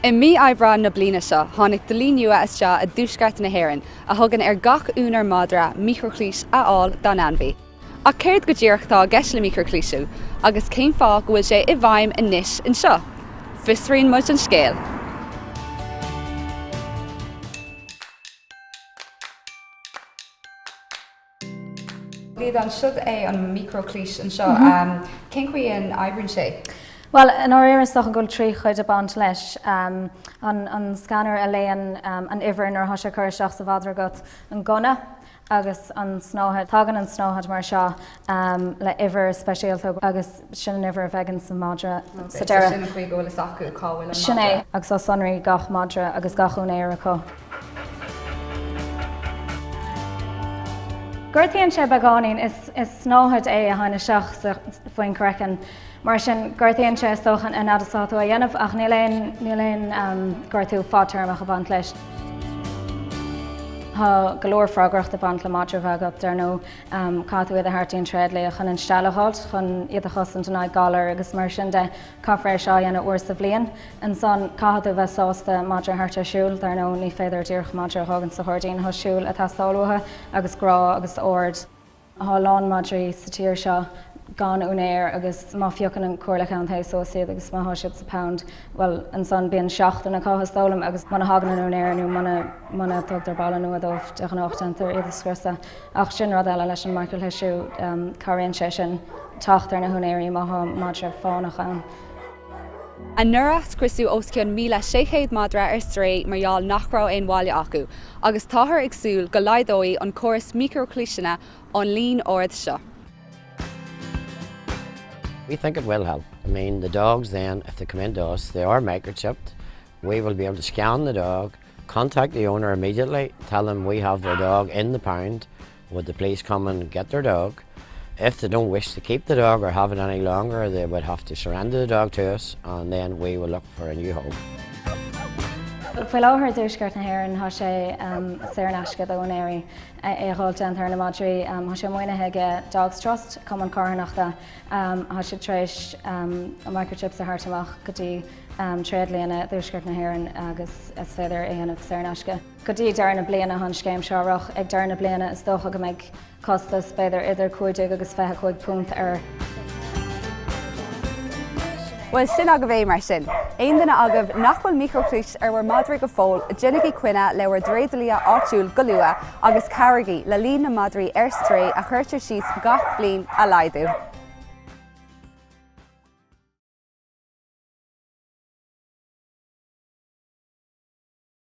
I mí Aibreáin na bliana seo, tháinig dlí nua isteach i dtuaisceart na hÉireann a thugann ar gach úinéir madra micreachlios a fháil dá n-ainmhí. Ach céard go díreach atá i gceist le micreachlisiú agus cén fáth go bhfuil sé i bhfeidhm anois anseo? Fiosraíonn muid an scéal. Líadan, Siod é an micreachlios anseo. Cén chaoi a n-oibríonn sé? Bhuel, i ndáiríre is dócha go bhfuil 3 chuid ag baint leis. An scanner a léann an uimhir nuair atá sé curtha isteach sa mhadra agat, an gunna agus an tsnáthaid. Tagann an tsnáthaid mar seo le uimhir speisialta agus sin an uimhir a bheidh ins an madra sa deireadh. Sin an chaoi go bhfuil fhios acu cá bhfuil an madra. Sin é, agus tá sonraí gach madra agus gach úinéir acu. Gortaíonn sé beagáinín, is snáthaid é a théann isteach sa faoin craiceann. Mar sin, gortaíonn sé is dócha an fhad is atá tú á dhéanamh ach níl aon níl aon gortú fadtéarmach ag baint leis. Tá go leor freagracht ag baint le madra a bheith agat, dar ndóigh. Caithfidh tú iad a thabhairt dtí an tréidlia chun an steall a fháilt, chun iad a chosaint in aghaidh galar agus mar sin de. Caithfear é seo a dhéanamh uair sa bhliain. Ansan, caithfidh tú a bheith sásta madra a thabhairt ar siúl. Dar ndóigh, ní féidir díreach madra a fhágaint sa ghairdín. Tá siúl ag teastáil uathu agus grá agus aird. Tá a lán madraí sa tír seo gan úinéir agus má phiocann an Comhairle Chontae suas iad agus má thá siad sa pound, bhuel, ansan bíonn seachtain acu is dóigh liom agus muna thagann an úinéir nó muna muna dtugtar baile nua dóibh de ghnách déantar iad a scriosadh. Ach sin rud eile leis an micreachlisiú, cabhraíonn sé sin teacht ar na húinéirí má thá madra fánach ann. Anuraidh, scriosadh os cionn 1,600 madra ar strae mar gheall nach raibh aon bhaile acu, agus táthar ag súil go laghdóidh an córas micreachliosanna an líon ard seo. We think it will help. I mean, the dogs then, if they come into us, they are microchipped. We will be able to scan the dog, contact the owner immediately, tell them we have their dog in the pound, would the police come and get their dog? If they don't wish to keep the dog or have it any longer, they would have to surrender the dog to us and then we will look for a new home. Faoi láthair i dTuaisceart na hÉireann tá sé saor in aisce do úinéirí é a dhul déanta ar na madraí. Tá sé maoinithe ag Dogs Trust, cumann carthanachta. Tá siad tar éis microchips a thabhairt amach go dtí tréidlianna i dTuaisceart na hÉireann agus is féidir é a dhéanamh saor in aisce. Go dtí deireadh na bliana tá an scéim seo ag rith. Ag deireadh na bliana is dócha go mbeidh Costas, b'fhéidir idir 15 agus 25 punt air. Bhuel, sin agaibh é mar sin. Aon duine agaibh nach bhfuil micreachlios ar bhur madraí go fóill, déanaigí coinne le bhur dtréidlia áitiúil go luath agus cabhraígí le líon na madraí ar strae a chuirtear síos gach bliain a laghdú.